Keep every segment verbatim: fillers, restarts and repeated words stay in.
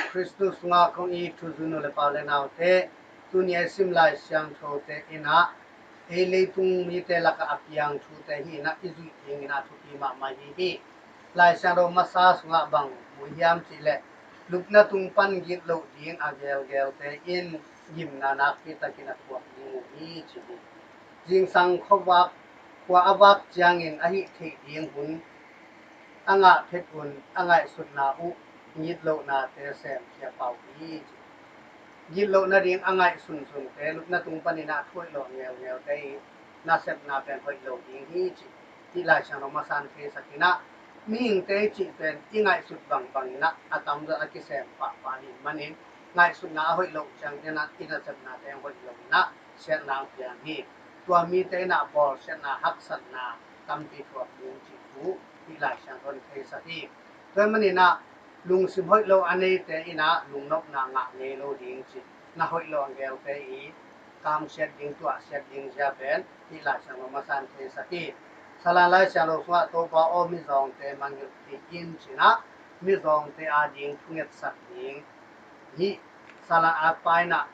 Khristu sungah kong it thuzui nu le pa le naute, tuni a i sim Lai Siangthote in ah ei leitung mite lakah a piang thute hi in ah i zuih dingin ah thupi mahmah hi hi. Lai Siangtho masa sungah bang mu hiam cihleh, lupna tung pan gitloh ding a gelgelte in gimna nakpi takin a thuak ding uh hi ci hi. Zingsang khuavak, khua a vak ciangin a hih theih ding hun a ngah phet un a ngaihsutna uh gitlohnate semkhia pah uh hi ci. Gitloh nading a ngaihsunsunte lupna tung panin ah thu hoih lo ngeungeute i nasepna pen hoih lo ding hi ci. Hih Lai Siangtho masa in theisak in ah, mihingte i cih pen i ngaihsut bangbang in ah a tamzaw a kisem pahpah hi manin, ngaihsutna a hoih loh ciangin ah i nasepnate hoih lo in ah siatna ang piang hi. Tua mite in ah bawlsiatna, haksatna tampi thuak ding cih thu hih Lai Siangtho in theisak hi. Tua manin ah lungsim hoih lo a neite in ah lungnopna ngah ngei lo ding cih na hoih lo a gelte i kamsiat ding, tuahsiat ding zia pen hih Lai Siangtho masa in theisak hi. Salan Lai Siangtho sungah Topa aw, mizawngte mangngilh kik in ci in ah mizawngte ading thungetsak ding, hih Salan a pa in ah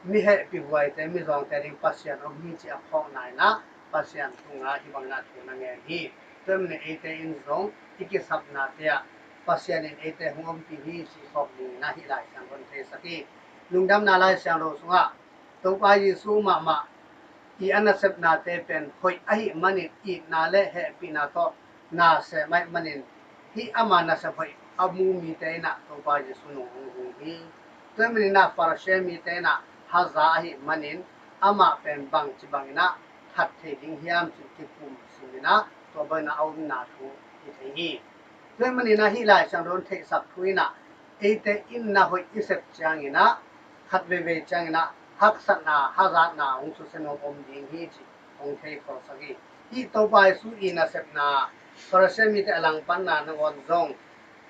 mi hehpih huaite mizawngte ading Pasian om hi ci a phawkna in ah Pasian tungah hih bangin ah thu na ngen hi. Tua manin eite in zong i kisapnate ah Pasian in eite hong ompih hi ci phawk dingin ah hih Lai Siangtho in theisak hi. Lungdamna Lai Siangtho sungah Topa Jesu mahmah i a nasepnate pen hoih ahih manin itna le hehpihna tawh na sem ahih manin, hih ama nasep hoih a mu mite in ah Topa Jesu nung hong hu hi. Tua manin ah Farasi mite in ah haza ahih manin amah pen bangci bangin ah that thei ding hiam cih kikum sim in ah tua bangin ah a omna thu i thei hi. Tua manin ah hih Lai Siangtho in theihsak thu in ah eite in na hoih i sep ciangin ah khat veivei ciangin ah haksatna, hazatna hong susia nuam om ding hi cih hong thei khawlsak hi. Hih Topa Jesu i nasepna Farasi mite a langpanna nangawn zong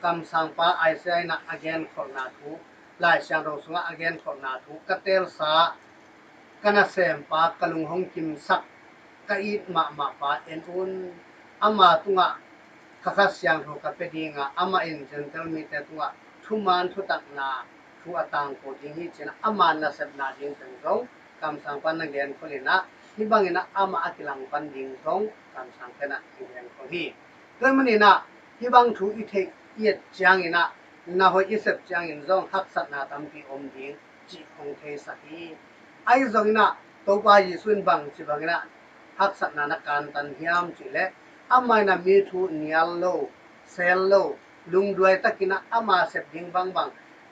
kamsangpa Isaiah in ah a genkholhna thu, Lai Siangtho sungah a genkholhna thu, ka teelsa, ka nasempa, ka lung hong kimsak, ka it mahmahpa en un. Ama tungah ka Kha Siangtho ka pia ding a, amah in Gentile mite tungah thuman thutakna thu a tangko ding hi ci in ah ama nasepna ding pen zong kamsangpa in na genkholh in ah, hih bangin ah amah a kilangpan ding zong kamsangpa in na kigenkholh hi. Tua manin ah hih bang thu i theih i et ciangin ah na hoih i sep ciangin zong haksatna tampi om ding cih hong theisak hi. Ahi zongin ah Topa Jesu in bangci bangin ah haksatna na kantan hiam cihleh, amah in ah mi thu nial lo, sel lo, lungduai takin ah ama sep ding bangbang,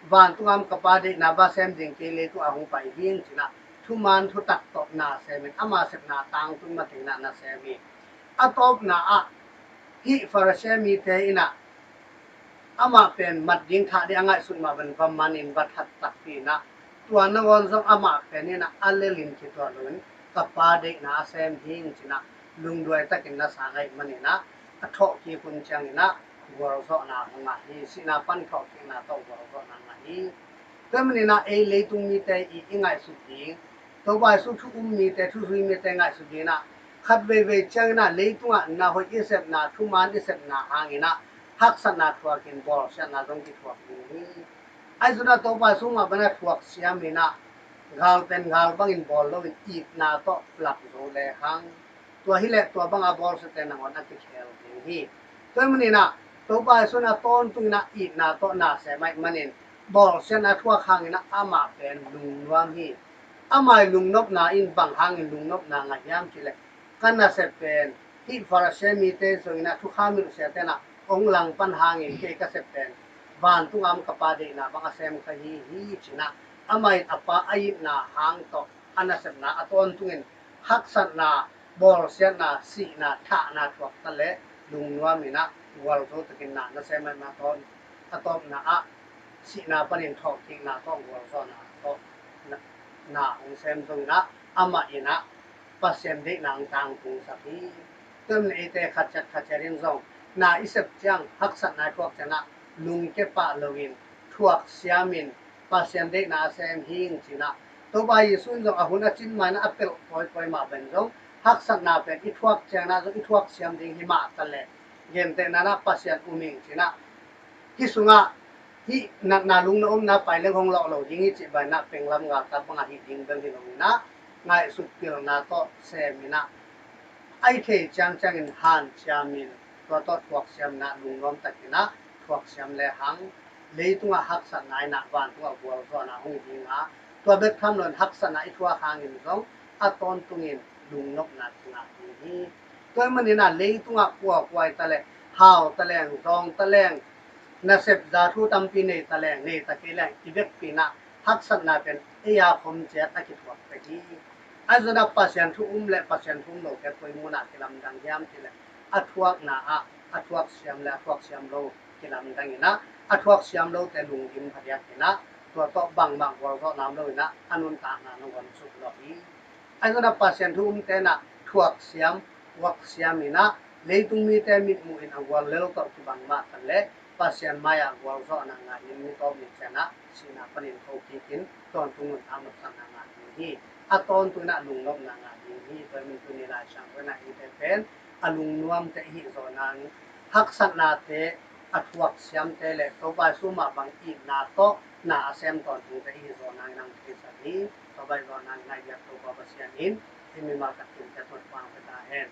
vantung a om ka Pa deihna bang sem ding kei lei tungah hong pai hing ci in ah thuman thutak tawh na semin ama sepna tangtun mate in ah na sem hi. A tawpna ah hih Farasi mite in ah amah pen mat ding thah ding a ngaihsut mah bangin va man in va that takpi in ah, tua nangawn zong amah pen in ah a lel in kituat lo in ka Pa deihna a sem hing ci in ah lungduai takin na sang ahih manin ah a thawhkik hun ciangin ah gualzawhna hong ngah hi. Sihna pan thawhkikna tawh gualzawhna ngah hi. Tua manin ah ei leitung mite i, i ngaihsut ding, Topa Jesu thu um mite, thuzui mite ngaihsut ding in ah khat veivei ciangin ah leitungah na hoih i sepna, thuman i sepna hangin ah haksatna thuakin bawlsiatna zong kithuak ding hi. Ahi zongin ah Topa Jesu mah bangin ah thuak siam in ah gal pen gal bangin bawl loin itna tawh lak zo lehang, tua hileh tua banga bawlsiate nangawn a kikhel ding hi. Tua manin ah Topa Jesu in a tawntungin ah itna tawh na sem ahih manin bawlsiatna thuak hangin ah amah pen lungnuam hi. Amah i lungnopna in bang hangin lungnopna ngah hiam cihleh, ka nasep pen hih Farasi mite zongin ah thukham hilhsiate in ah hong langpan hangin kei ka sep pen vantung a om ka Pa deihna bang a sem ka hi hi ci in ah amah in a Pa a itna hang tawh a nasepna a tawntungin haksatna, bawlsiatna, sihna, thahna thuak ta leh lungnuam in ah gualzo takin na na sem ahih manin a tawpna ah sihna panin thawhkikna tawh gualzawhna tawh na, na hong sem zongin ah amah in ah Pasian deihna hong tangtungsak hi. Tua manin eite khatciat khatciat in zong na i sep ciang, haksatna i thuak ciangin ah lungkia pah loin thuak siamin Pasian deihna a sem hing ci in ah, Topa Jesu in zong a hun a cin ma in ah a pelh kawikawi mah bangin zong haksatna pen i thuak ciangin ah zong i thuak siam ding hi mah ta leh, gentehna in ah Pasian um hing ci in ah, hih sungah hih natna lungna omna pai leng hong lawh lo ding hi cih bangin ah penglam galkap bangah hih ding bel hi lo in ah, ngaihsut pilna tawh sem in ah, a i thei ciangciangin hanciamin tua tawh thuaksiam in ah lungnuam takin ah thuaksiam lehang leitungah haksatna in ah vantungah gualzawhna hong hi ding a, tua bek tham loin haksatna i thuak hangin zong a tawntungin lungnopna kingah ding hi. Tua ahih manin ah leitungah kuakuai taleng, hau taleng, zawng taleng, nasep za thu tampi nei taleng, nei ta kei leng, i vekpi in ah haksatna pen ei a khom ciat a kithuak pek hi. Ahi zongin ah Pasian thu um le Pasian thu um lote koi munah kilamdang hiam cih leh a thuakna ah a thuaksiam le a thuaksiam lo kilamdang in ah, a thuaksiam lote lungkim phadiak in ah, tua tawh bangmah gualzawhna om lo in ah a nuntakna nangawn suk lawh hi. Ahi zongin ah Pasian thu umte in ah thuaksiam, thuaksiam in ah leitung mite mitmuh in a gual lel tawh kibang mah tan leh Pasian mai-ah gualzawhna ngah in mi tawp ni ciang ah sihna panin kho kikin tawntung nuntak nopsakna ngah ding hi. A tawntung in ah lungnopna ngah ding hi. Tua ahih manin tuni Lai Siangtho in ah eite pen a lungnuamte i hih zawh nangin, haksatnate a thuaksiamte le Topa Jesu mah bang itna tawh na a sem tawntungte i hih zawh nangin hong theisak hi. Tua bang i zawh nangin ah i biak Topa Pasian in i mimal khat kimte tawh pang pia ta hen.